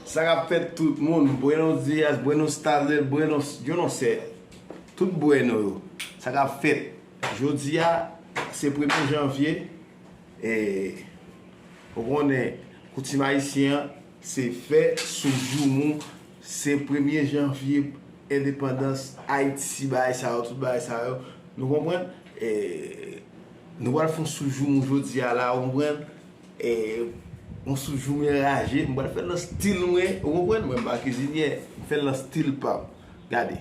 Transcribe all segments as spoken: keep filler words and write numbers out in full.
Sa k ap fèt tout moun? Buenos dias, buenas tardes, buenos, yo no sé. Tout bueno yo. Sa k ap fèt? Jodi a, se premye janvye. E, ou konnen, koutim ayisyen an, se fè sou joumou. Se premye janvye, endepandans Ayiti, bagay sa yo, tout bagay sa yo. Nou konprann? E, nou pral fè yon sou joumou jodi a la, ou konprann? E, yon sou joumou raje, m pral fè l nan stil mwen, ou konprann? Mwen m pa kizinye, m fè l nan stil pa m. Gade.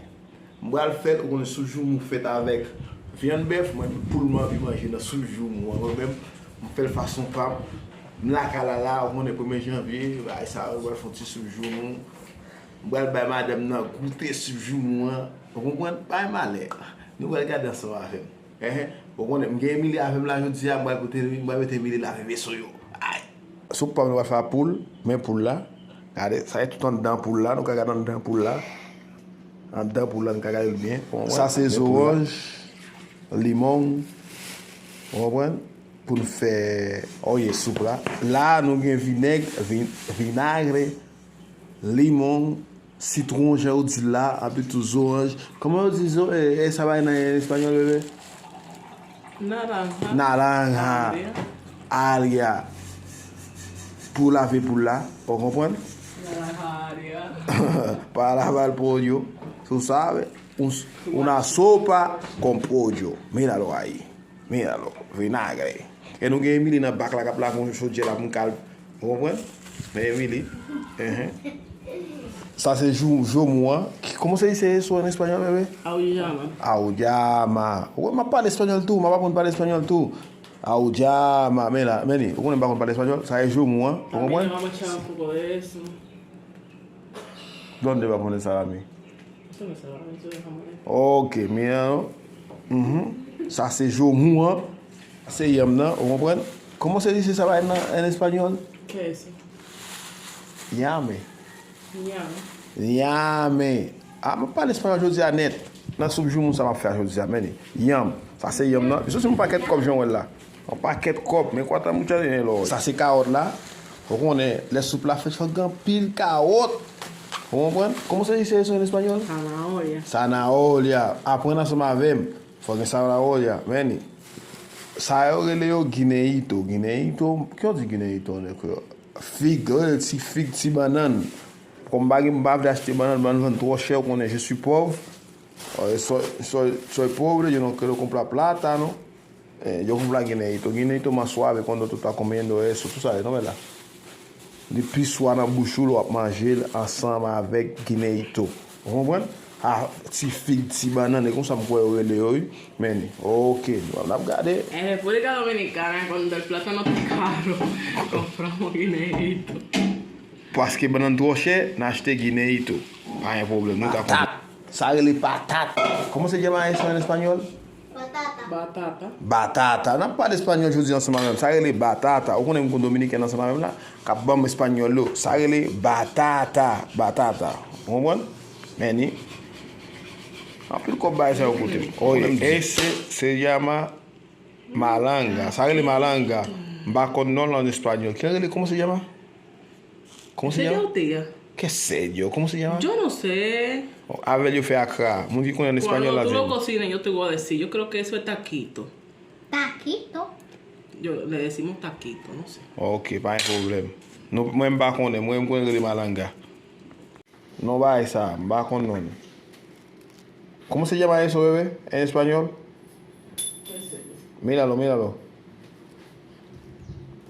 M pral fè l, ou konnen sou joumou fèt avèk vyann bèf, mwen poul m anvi manje nan sou joumou an, mwen menm, m fè l fason pa m. M lakay la la, ou konnen premye janvye, bagay sa yo, m pral fè yon ti sou joumou. M pral bay madanm nan goute sou joumou an, ou konprann? Bagay malè. Nou pral gade ansanm avè m. Enhen. Ou konnen, m gen Emily avè m la jodi a, m pral pote, m pral mete Emily la avè veso yo. Ay! Soup pa m nan pral fè a poul, men poul la. Gade, sa e tout anndan poul la, nou ka gade anndan poul la. Anndan poul la, nou ka gade l byen. Ou konprann? Sa se zoranj, limon, ou konprann? Pou n fè, oye, soup la. La, nou gen vinèg, vin, vinagre, limon, sitwon, jan yo di la, epi tou zoranj. Kòman yo di zo-, e, e sa bay nan, en espanyòl, bebe? Naranja. Naranja. Agria. Agria. Pou lave poul la, ou konprann? Naranja agria. Para lavar el pollo, tú sabes, un, una sopa con pollo. Míralo ahí. Míralo, vinagre. E nou gen Emily nan bak la k ap lave yon chodyè la pou n kal. Ou konprann? Men Emily. Enhen. Sa se jou, joumou an. Ki, comment se dice eso en español, bebe? Auyama. Auyama. Ou wè, m ap pale espanyòl tou. M ap aprann pale espanyòl tou. Auyama. Men la, men li. Ou konnen m pa konn pale espanyòl. Sa e joumou an. Ou konprann? Donde va poner salami? Ok, mira, no? Mhm. Sa se joumou an. Se yanm nan, ou konprann? Comment se dice esa vaina en español? ¿Qué es eso? Yame. Yame. Yame. Ah, m ap pale espanyòl jodi a nèt. Nan soup joumou sa m ap fè a jodi a, men li. Yanm. Sa se yanm nan. Li soti yon pakèt kòb jan w wè l la. Yon pakèt kòb, men kwata moucha de lo. Sa se kawòt la. Ou konnen, lè soup la fèt, fòk gen anpil kawòt. Ou konprann? Comment se dice eso en español? Zanahoria. Zanahoria. Aprann ansanm avè m. Fòk gen zanahoria. Men li. Sa yo rele yo guineíto. Guineíto, ki yo di guineíto an kreyòl? Fig, yo rele ti fig, ti bannann. Kòm m pa gen, m pa vle achte bannann, bannann vann twò chè, ou konnen, je suis pauvre. Eh, soy, soy, soy pobre, yo no quiero comprar plátano. Eh, yo konprann guineíto. Guineíto más suave cuando tú estás comiendo eso, tú sabes, ¿no, verdad? Li pi swa nan bouch ou lè w ap manje l ansanm avèk guineíto. Ou konprann? A, ti fig, ti bannann, e konsa m kwè yo rele yo, wi. Men li. Ok, n ap gade. Eh, república dominicana, cuando el plátano está caro, compramos guineíto. Paske bannann twò chè, n achte guineíto. Pa gen pwoblèm, nou ka konprann. Patat. Sa rele patat. Comment se llama eso en español? Batata. Batata. Batata. N ap pale espanyòl jodi ansanm avè m. Sa rele batata. Ou konnen m konn Dominiken ansanm avè m la, k ap ban m espanyòl yo. Sa rele batata. Batata. Ou konprann? Men li. Anpil kòb bagay sa yo koute. Oye, ese se llama malanga. Sa rele malanga. M pa konn non l an espanyòl. Ki rele, comment se llama? ¿Cómo se llama? ¿Qué sé yo? ¿Cómo se llama? Yo no sé. Avè l yo fè akra. Moun ki konnen an espanyòl la di m. Cuando tú lo cocines, yo te voy a decir. Yo creo que eso es taquito. ¿Taquito? Yo le decimos taquito, no sé. Ok, pa gen pwoblèm. Nou, mwen m pa konnen, mwen m konnen rele malanga. Non bagay sa, m pa konn non. ¿Cómo se llama eso, bebé, en español? Míralo, míralo.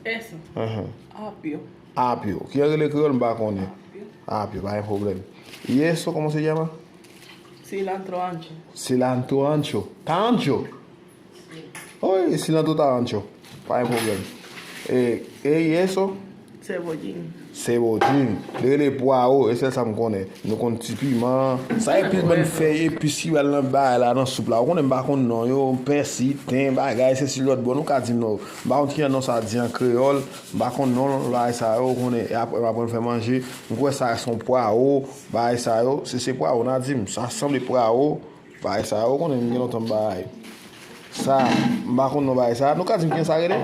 Eso. Ajá. Apio. Apyo. Ki an rele kreyòl, m pa konnen. Apio. Apyo, pa gen pwoblèm. Y eso, ¿cómo se llama? Cilantro ancho. Cilantro ancho. Ta ancho? Oy, cilantro ta ancho. Pa gen pwoblèm. E, e y eso? Cebollín. Cebollín. Li rele pwawo, e sèl sa m konnen. Nou konn ti piman. Sa epis bann fèy epis ki pral nan bagay la, nan soup la. Ou konnen m pa konn non yo, pèsi, ten, bagay, sesi lòt bò. Nou ka di m non. M pa konn ki jan non sa di an kreyòl. M pa konn non bagay sa yo, ou konnen. E apre, m aprann fè manje. M kwè sa se yon pwawo, bagay sa yo. Se, se pwawo, n a di m. Sa sanble pwawo. Bagay sa yo, ou konnen m gen lontan m pa bay. Sa, m pa konn non bagay sa. Nou ka di m kijan sa rele?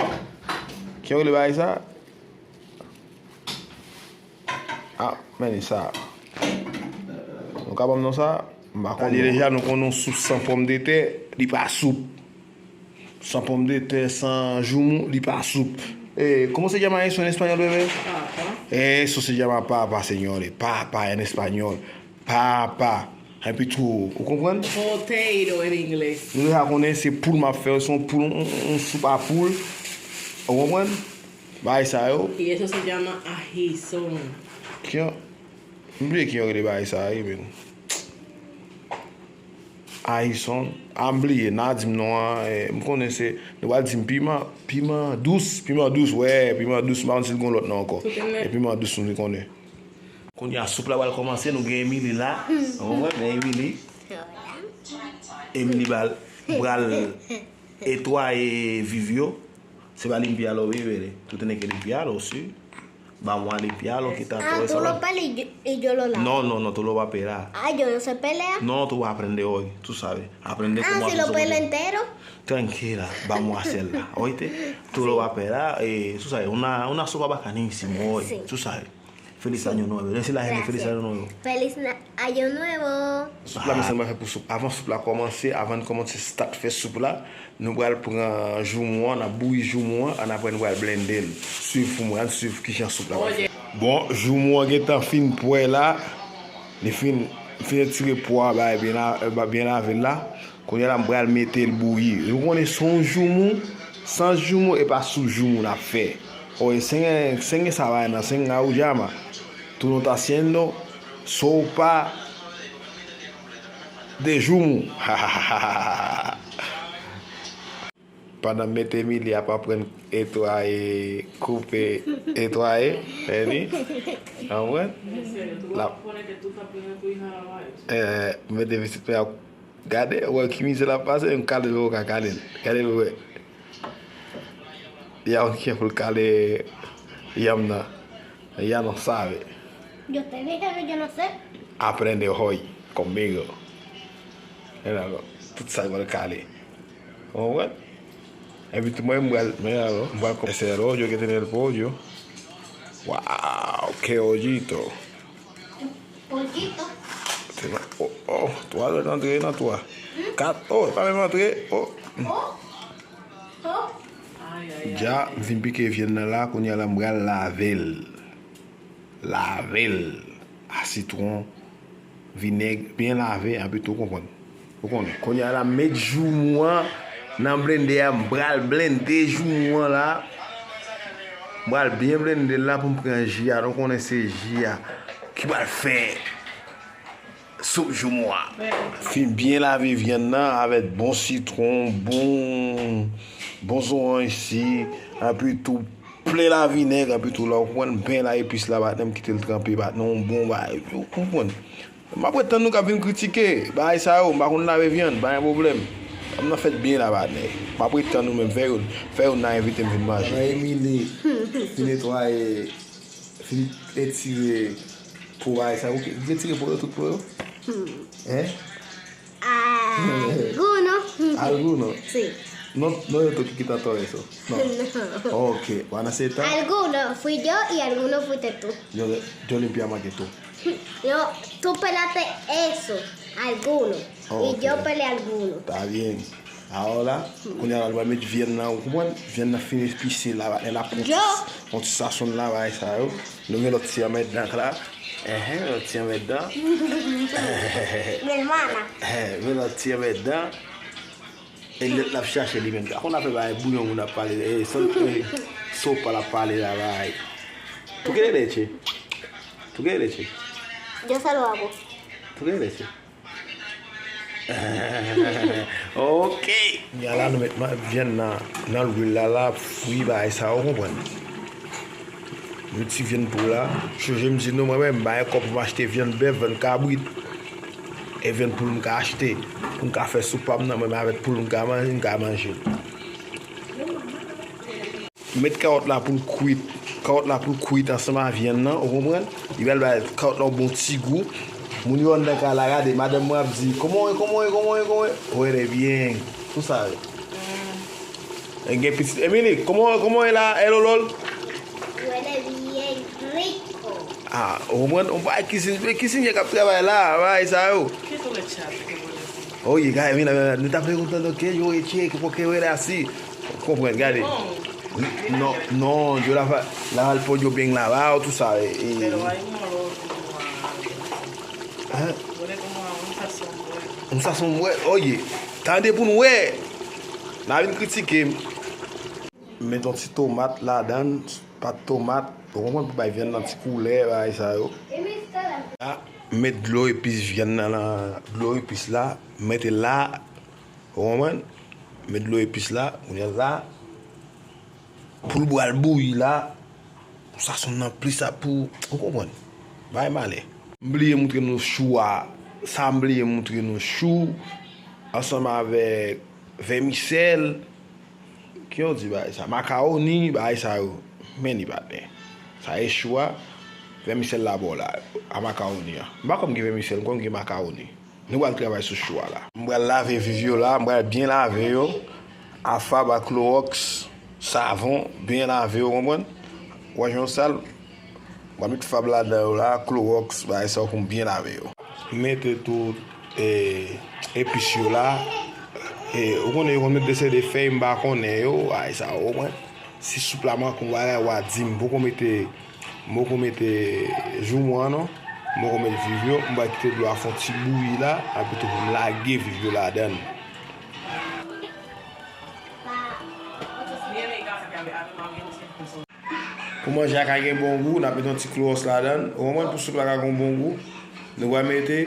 Kijan yo rele bagay sa? Ah, men sa. Nou ka ban m non sa? M pa konn. Deja, nou konn yon soup san pòmdetè, li pa soup. San pòmdetè, san joumou, li pa soup. Eh, ¿cómo se llama eso en español, bebé? Papa. Eso se llama papa, señores. Papa en español. Papa. Epi tou, ou konprann? Potato en inglés. Nou deja konnen se poul m ap fè, se yon poul, yon, yon, yon soup a poul. Ou konprann? Bagay sa yo. Y eso se llama ají son. Kijan, m bliye kijan yo rele bagay sa yo, men. Ayison. Ah, m bliye, n a di m non an, eh, m konnen se, nou pral di m piman, piman dous, piman dous, wè, piman dous, m pa konn si l gon lòt non ankò. Tout en. E piman dous, nou konnen. Kounye a, soup la pral kòmanse, nou gen Emily la. Ou konprann? Men Emily. Emily pral, pral etwaye viv yo. Se pa limpia lo vivere. Tú tienes que limpiarlo, sí. Vamos a limpiarlo, kita todo eso. Ah, tú lo pelas y yo, y yo lo lavo. No, no, no, tú lo vas a pelar. Ah, yo no sé pelear. No, tú vas a aprender hoy, tú sabes. Aprende cómo hacer eso. Ah, si lo pelo entero. Tranquila, vamos a hacerla, ¿oíste? Tú lo vas a pelar, eh, tú sabes, una, una sopa bacanísima hoy, tú sabes. Feliz año nuevo. Depi la gente, feliz año nuevo. Feliz na- año nuevo. Soup la, men sa nou pral fè pou soup. Avan soup la kòmanse, avan n kòmanse start fè soup la, nou pral pran joumou an, n ap bouyi joumou an, ann apre nou pral blende l. Swiv pou mwen, ann swiv kijan soup la pral fè. Bon, joumou an gentan fin pwè la. Li fin, fin etire po a, bay byen la, byen lave l la. Kounye a la, m pral mete l bouyi. Nou konnen se yon joumou, sans joumou, e pa soup joumou n ap fè. Oye, sen, sen esa vaina, sen auyama. Tú no estás haciendo sopa de joumou. Pandan m mete Emily ap aprann etwaye, koupe, etwaye, men li, konprann? L ap, eh, mete pitit mwen ap gade, wè ki mizè l ap pase, m kale l, ou ka kale l. Gade l, wè. Ya un kien pou l kale yanm nan. Ya no sabe. Yo te dije que yo no sé. Aprende hoy conmigo. Mira, tout sa yo pral kale. Ou konprann? Epi tou mwen, m pral, mira, m pral kòmanse lo yo que tiene el pollo. Wow, qué ollito. Pollito. Se nan, oh, oh, twa dwèt antre nan twa. Kat, oh, e pa menm antre, oh. Oh. Oh. Dja, m fin pike vyann nan la, kounye a la, m pral lave l. Lave l a sitwon, vinèg, byen lave, anpi tou, ou konprann. Ou konnen. Kounye a la, m met joumou an nan blende a, m pral blende joumou an la. M pral byen blende l la pou m pran ji a. Nou konnen se ji a ki pral fè soup joumou a. Fin byen lave vyann nan avèk bon sitwon, bon, bon zoranj si, anpi tou plen lavinèg, anpi tou la, ou konprann, byen la epis la, patnè, m kite l tranpe, patnè, yon bon bagay, ou konprann. M ap ret tann nou k ap vin kritike bagay sa yo, m pa konn lave vyann, pa gen pwoblèm. M nan fèt byen la, patnè. M ap ret tann nou menm, fè youn, fè youn nan envite m vin manje. Pandan Emily fin netwaye, fin etire po bagay sa yo, ou retire po yo, tout po yo? Hein? Alguno. Alguno. Sí. No, no yo toque quita todo eso. No. No. Ok, van a aceptar. Alguno fui yo y alguno fuiste tú. Yo, yo limpiamos aquí tú. Yo, tú pelaste eso. Alguno. Y yo peleé alguno. Está bien. Ahora, kounye a la, nou va met vyann nan, ou konprann? Vyann nan fin epise la, lè l ap pran ti, pran ti sasonn la, bagay sa yo. Nou gen lòt ti anmèdan la. Enhen, lòt ti anmèdan. Mi hermana. Eh, men lòt ti anmèdan. E lèt l ap chache li menm. Konn afè bagay bouyon moun ap pale, eh, sòl, eh, sopa l ap pale la, bagay. Tú qué leche? Tú qué leche? Yo se lo hago. Tú qué leche? Ok. Kounye a la, nou met ma-, vyann nan, nan lwil la, la, fri bagay sa, ou konprann. Yon ti vyann poul la. Chonje m di nou, mwen menm, m pa gen kòb pou m achte vyann bèf, vyann kabrit. E vyann poul m ka achte. Pou m ka fè soup pa m nan, mwen menm avèk poul m ka manje, m ka manje l. Met kawòt la pou l kwit. Kawòt la pou l kwit ansanm a vyann nan, ou konprann? Li pral bay kawòt la yon bon ti gou. Moun yo anndan kay la gade, madanm mwen ap di, "Kòman w ye, kòman w ye, kòman w ye, kòman w ye?" Huele bien. Tú sabes. E gen pitit Emily, "Kòman, kòman w ye la, Elolol?" Huele bien rico. Ah, ou konprann? Ou pa kizin, men kizin k ap travay la, bagay sa yo. Kisa w wè chat ke w wè la? Oh, ye, gade, vin la, vin la. Nou t ap kontan, donk, yo, e tcheke, poke, wè la, si. Ou konprann, gade. Non, non, yo la, la, al pran yo beng la, ba, tout sa, e, e. Hein? M sa son mwen, oh, ye. Tande pou n wè. N a vin kritike m. Met yon ti tomat ladan, pat tomat, ou konprann, pou bay vyann nan ti koulè, bagay sa yo. La, met dlo epis vyann nan, la, dlo epis la, mete la, ou konprann? Met dlo epis la, kounye a la, pou l pral bouyi la, sa son nan plis sa pou, ou konprann? Bagay malè. M bliye moutre nou chou a, sa m bliye moutre nou chou, ansanm avèk vèmisèl, Ki yo di bagay sa? Makawoni, bagay sa yo. Men li pa byen. Sa e chou a. Vèmisèl la bò la. A makawoni an. M pa kwè m gen vèmisèl, m kwè m gen makawoni. Nou pral travay sou chou a la. M pral lave viv yo la, m pral byen lave yo. Afab ak klowòks, savon, byen lave yo, konprann? Ou wè jan yo sal? Mwen met fab ladan yo la, klowòks, bagay sa yo pou m byen lave yo. Mete tout, e, epis yo la. E, ou konnen yo konn met de seri de fèy, m pa konnen yo, bagay sa yo, ou konprann. Si soup la manke yon bagay, w a di m, m poko mete, m poko mete joumou an non. M poko mete viv yo, m pral kite dlo a fè yon ti bouyi la, epi tou pou m lage viv yo ladan l. Pou manje a ka gen bon gou, n ap mete yon ti klowòs ladan l. Ou konprann, pou soup la ka gen yon bon gou, nou pral mete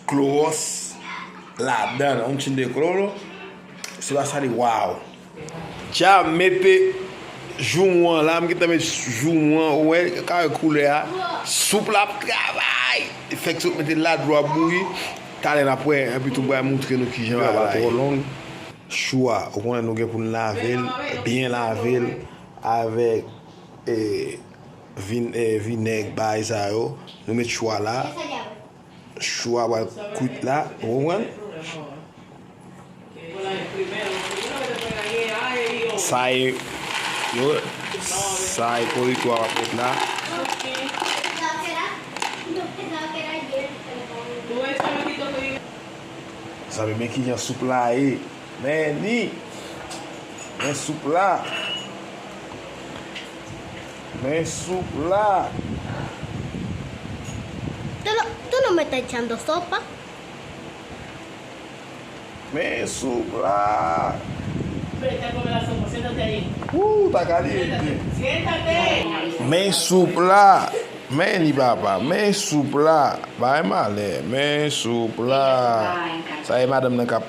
klowòs ladan l. Un chin de klolo. Se pa sa li, waw. Dja mete joumou an la, m gentan met joumou an, ou wè, ka wè koulè a. Soup la ap travay. Fèk sot mete la, dlo ap bouyi. Talè n ap wè, epi tou m pral moutre nou kijan bagay la ye. Chou a, ou konnen nou gen pou n lave l, byen lave l avèk, e, vin-, e, vinèg, bagay sa yo. Nou met chou a la. Chou a pral kwit la, ou konprann? Sa e, yo, sa e korito a w ap met la. Zanmi, men kijan soup la ye. Men li. Men soup la. Men soup la. Tú no, tú no me estás echando sopa. Men soup la. Ven, te come la sopa, siéntate ahí. Woo, está caliente. Siéntate. Men soup la. Men li papa, men soup la. Bay malè, men soup la. Sa e madanm nan k ap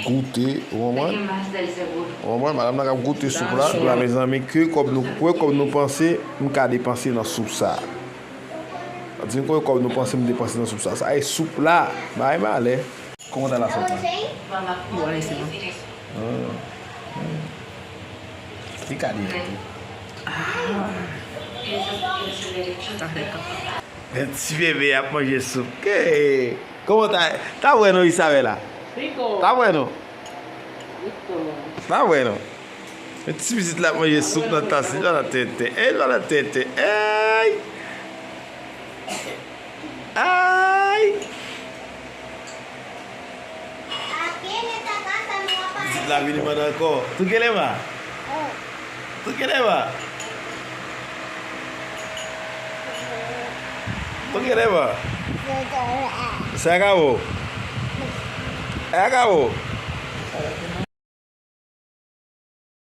goute, ou konprann? Ou konprann? Madanm nan k ap goute soup la. Soup la, mezanmi, ke kòb nou, ke kòb nou panse, m ka depanse nan soup sa. Di m ke kòb nou panse, m depanse nan soup sa. Sa e soup la. Bay malè. Kòman ta la sòt la? Bon, lè se bon. Ah. Li ka di tou. Ah. Men ti bebe ap manje soup. Ke, kòman ta, ta wè non, Isabela? Ta wè non? Ta wè non? Men ti pitit la ap manje soup nan tas li, li pa nan tenten. Ey, li pa nan tenten. Ey! Ay! Pitit la vini mande ankò. Tú qué le va? Tú qué le va? Tú qué le va? Se acabó. Se acabó.